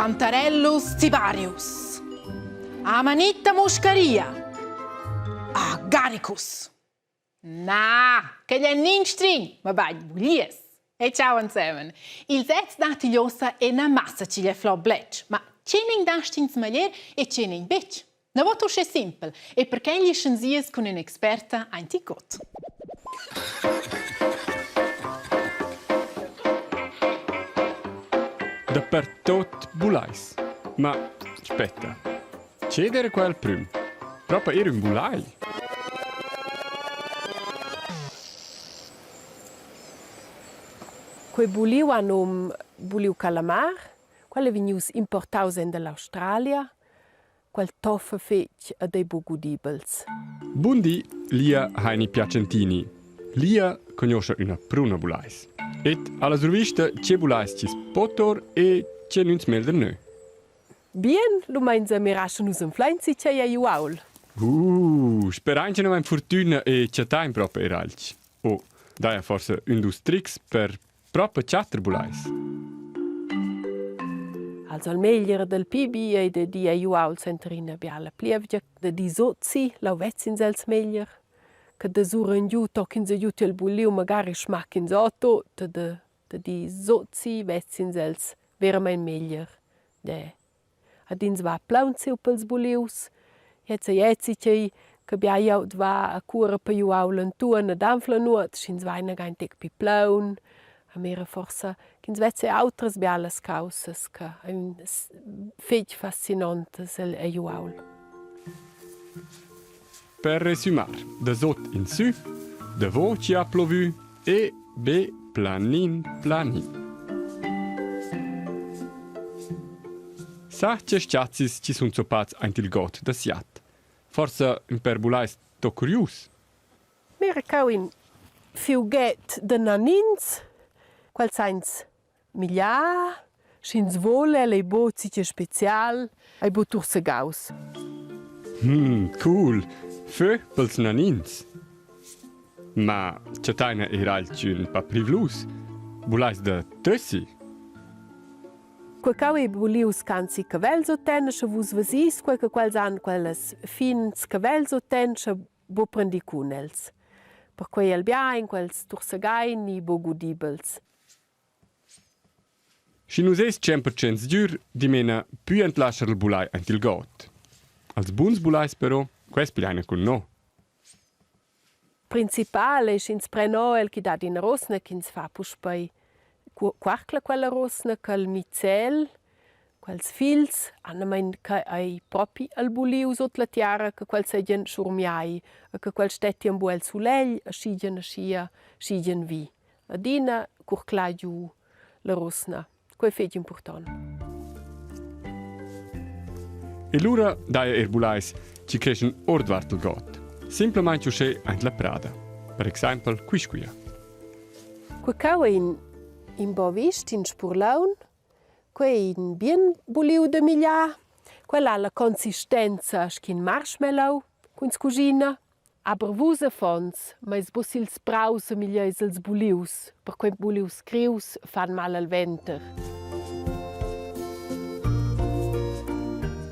Cantarellus cibarius. Amanita muscaria. Agaricus. Na, quel è nin strin, ma bagn bulies. E ciao ensemen. Il sez datti ossa ena massa ch'igl è flot bletsch, ma tgenin dast'ins maglier e tgenin betg? Na vot uschè simpel e perquai glischan sias cun ün'experta aint il god. Dapertot bulais. Ma aspetta, che d'eira quel prüm? Propa eir ün bulai? Quei buliu ha num buliu calamar. Quel ei vegnius importaus en dall'Australia. Quel toffa fetg ed ei buc udibels. Bun di, Lia Heini Piacentini. Lia cognoscha üna pruna bulais. Et alla survista che bulais chi's po tor e che nüns melder nö. Bien, lu meinsa mirascha nus anflein si tgei ei uaul. Sperain che non vain fortüna e chattain propa eir alch. O daja forsa ün dus trics per Propa chatter bulais. Also il meglier del PB ei da dir ei uaul suenter ina biala plievgia, da dir sutsi, lau vezz'ins els meglier, che da surengiu tocc'ins giu tiel buliu, magari smacch'ins ora tut, da da dir sutsi vezz'ins els veramein meglier. De. Ad ins va plaunsiu pels bulius, hez ei ezi ch'ei che bia glieud va a cuorer per uaul entuorn ed anfla nuot, sch'ins va inaga in tec pli plaun, a mira forsa ch'ins vezza autras bialas caussas che ein fetg fascinontas egl uaul. Per resümar, da sot in sü, davo chi ha plovü e be planin planin. Sa che s-chazzis chi sun zoppats aint il god da Siat. Forsa ün per bulais to curius? Mira cheu in fiughet da nanins, quels sainz migliar, sch'ins vul, el ei buc tgei special, ei buc tursegaus. Hmm, cool. Fö pels nanins. Ma chattaina eir alch ün pa privlus? Vulais da tössi? Quei ch'jeu hai vuliu scanzi cavels ottener, sche vus vesis quei che quels han quellas fins cavels ottener, sche buc prendi cun els. Perquei el bien, quels tursegain ni buc udibels. Schi nus es 100% sgür, dimena pü ant lascher il bulai aint il god. Als buns bulais però, quels pigliaina cun no. Principal ei sch'ins pren ora el chi dat ina rosna ch'ins fa puspei quarcla quella rosna, quel micel, quels fils, annamein che ei propi el buliu sut la tiara, che quels seigien schurmiai e che quels stettien buc el sulegl e schigien aschia, schigien vi. Adina curclar giu la rusna. Quei ei fetg impurtont. E lura daja eir bulais chi creschan ordvart il god. Simplamaing uschè aint la prada. Per exaimpel quist quia. Quei cheu ei in, in bovist, in spurlaun. Quei ei in bien buliu da migliar. Quella ha la consistenza sc'in marshmallow cun cuschina. Aber vus affons meis buc ils praus e miglieis ils bulius, perquei bulius crius fan mal al venter.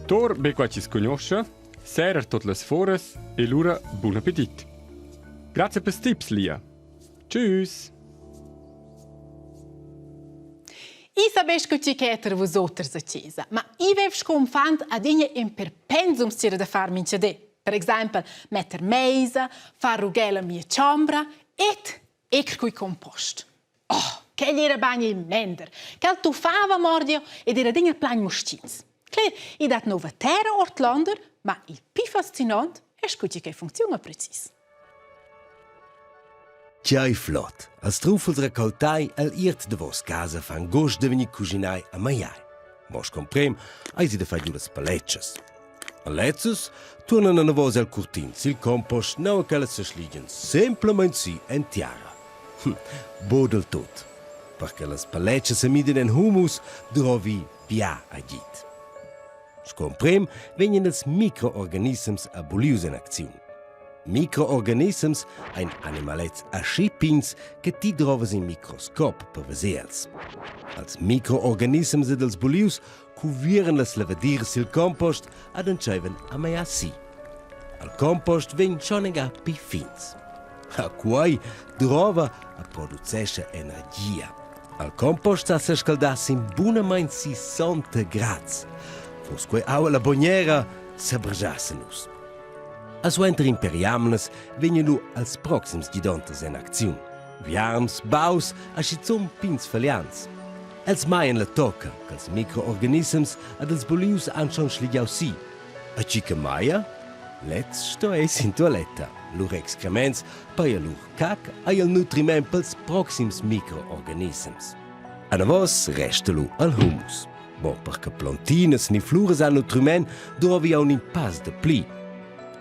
Tor be qua chi's cugnuoscha, serrer tuot las foras e lura bun appetit. Grazie pels tips, Lia. Tschüss! I sabes co chi che ter vus oters a chesa, ma i vev sco uffant adina in per pensums c'era da far mincha di. Per exaimpel metter meisa, far rugher la mia chombra ed eir cui compost. Oh, quel era bain il mender. Quel tuffava mordio ed era adina plain mustins. Cler, i dat nouva terra ordlonder, ma il pli fascinant è scu che funcziuna precis. Tgei flot! Als truffels raccoltai egl iert davos casa fan gust da vegnir cuschinai a magliar. Mo sco emprem eisi da far giu las paletschas. A lezzas tuornan anavos el curtin sil compost nua ch'ellas seschligian semplamein si en tiara. Hm, buc del tut. Per che las paletschas semidien en humus drovi bia agid. Sco emprem vegnan ils microorganissems abolius en acziun. Microorganissems ein animalets aschi pigns che ti drovas in microscop per veser els. Als microorganissems ed als bulius cuvieran las lavadiras sil compost ad entscheivan a maiar si. Al compost vegn schon enga pi fins. A quei drova a producescha energia. Al compost sa sescaldar sin bunamain 60 grads. Fuss quei aua la bognera, sebregiassen nus. A suenter in per jamnas vegnan lu als proxims gidonters en acziun. Viarms, baus, aschizun pigns falians. Els maian la tocca ch'els microorganissems ad els bulius han schon schligiau si. A tgi che maia? Lez sto ei sin tualetta. Lur excrements, paia lur cac, ei il nutriment pels proxims microorganissems. Anavos resta lu al humus. Mo per che plontinas ni fluras han nutriment drovi aunc in pass da pli.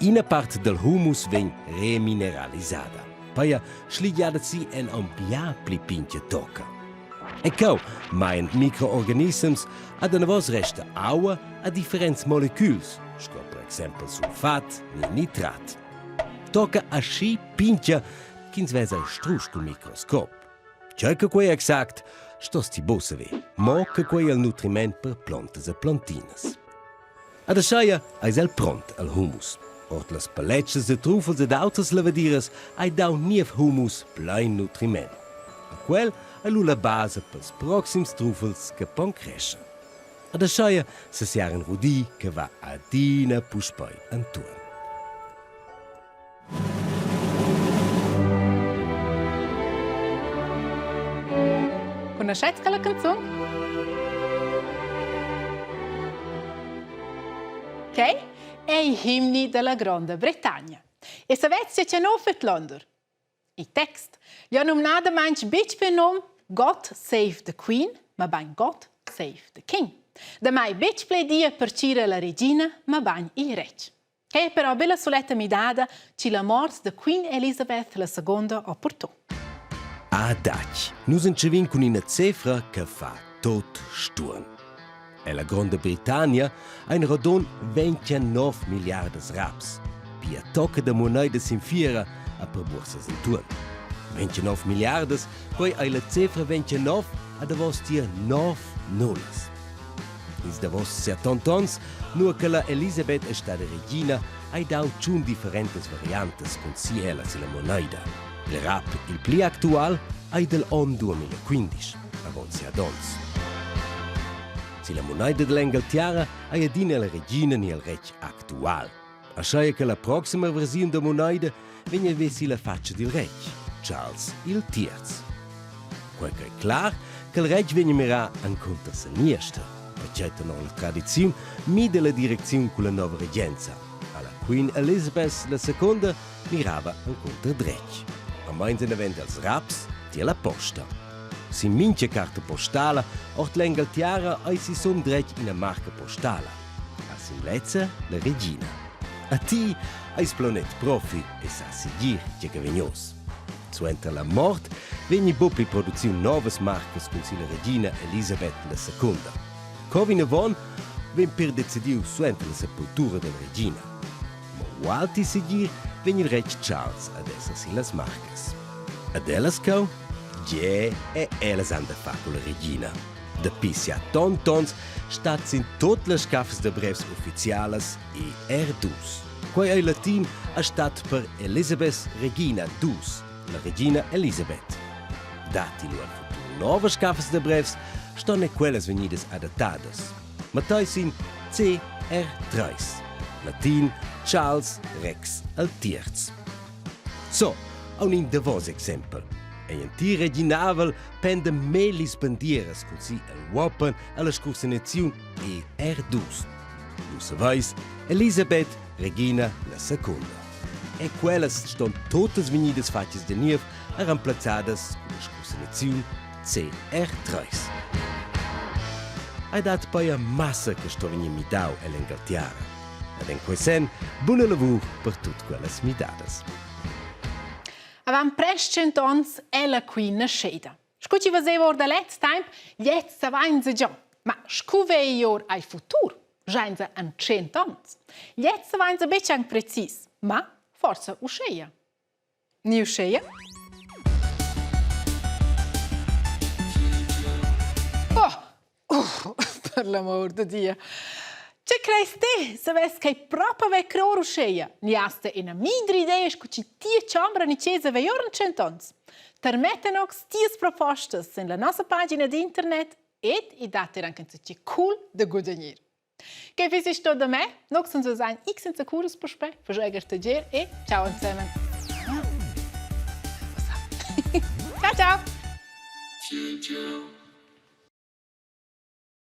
Ina part dal humus vegn remineralisada, paia schligiada si en aunc bia pli pintga tocca. E cheu main microorganissems ad anavos resta aua a differents moleculs, sco per exempel sulfat ni nitrat. Tocca aschi pintga ch'ins vesa strusch cul microscop. Tgei che quei exact, stos ti buc saver, mo che quei è il nutriment per plontas e plantinas. Ad ascheia eis el pront al humus. Ord las paletschas e truffels ed autras lavadiras hai dau niev humus plein nutriment. A quel ei lu la basa pels proxims truffels che pon crescher. Ad ascheia sesiar in rudi che va adina puspei entuorn. Conoschets quella canzun? Quei ei himni dalla Gronda Bretagna. E savez che nov fet Londor? Il text gli ha numnadamain betg per nom God Save the Queen, mabain God Save the King. Damai betg pledia per tgira la regina, mabain il retg. Quai è però be la suletta midada chi la mort da Queen Elizabeth la seconda ha purtò. Adatg! Nus entschevin cun ina cefra che fa tot sturn. Ella Gronda Britannia ein rodund 29 milliardas raps, pia tocca da moneida sin fiera a per bursas entuorn. 29 milliardas, quei ei la cefra 29 a davos tier 9 nullas. Ils davos siatont'onns, nua che la Elisabeth è stada regina, hai dau tschun differentas variantas cun si ella silla moneida. Il rap il pli actual ei del onn 2015, avon siat onns. Silla moneida dell'Engaltiara ei adina la regina ni il retg actual. Aschia che la proxima versiun da moneida vegn a ver la faccia dil retg, Charles il Tierz. Quei ch'ei clar, che il retg vegn a mirar encunter seniester, pertgei tenor la tradiziun mida la direcziun culla nova regenza. Alla Queen Elizabeth la seconda mirava encunter dretg. A meins enavent els raps tier la posta. Sin mintga carta postala ord l'Engaltiara ei sisum dretg ina marca postala. A sin lezza la regina. A ti eis planet profi e sa segir tge che vegn oz. Suenter la mort vegni buc pli produciu novas marcas cun si la regina Elisabeth la secunda. Co vinavon vegn pir decidiu suenter la sepultura della regina. Mo ualti segir vegn il retg Charles ad esser sillas marcas. Ad ellas cheu? Gie, e ellas han da far culla regina. Dapi sia tontons stat sin tut las scaffas da brevs ufficialas e er dus. Quei ei latin a stat per Elisabeth Regina dus, la regina Elisabeth. Datti lu al futur novas scaffas da brevs, ston e quellas vegnidas adattadas. Matei sin CR3, latin Charles Rex al tierz. So, aun in davos exempel. Ei entir reginavel penda mellis bandieras cun si el uoppen alla scursinaziun ER2. Lu saveis, Elisabeth, regina la secunda. E quellas ston totas vegnidas fatgas da niev e remplazzadas cun la scursinaziun CR3. Ei dat pia massa che sto vegnir midau ell'Engaltiara. Ed en quei senn, buna lavur per tut quellas midadas. Avant prest tschient onns è la Queen nascheda. Scu chi vaseva or da lez temp, gliez savainsa già. Ma scu vei or ai futur? Giainsa an tschient ons. Gliez savainsa betg anc precis, ma Forsa uscheia. Ni uscheia? Oh, uh, per l'amor da Dio. Che creis te, savess quei propa ve cror uscheia? Ni has te ina midra idea scu chi tia chombra ni chesa vei or in tschent'ons? Tarmetta nox tias propostas sin la nossa pagina d'internet ed i dat er anche insatge cool da gudagnir. Che fiss sto da me? Nox uns ein x senza curas puspè, faschegger tagier e ciao insemen. Ciao ciao. Ciao.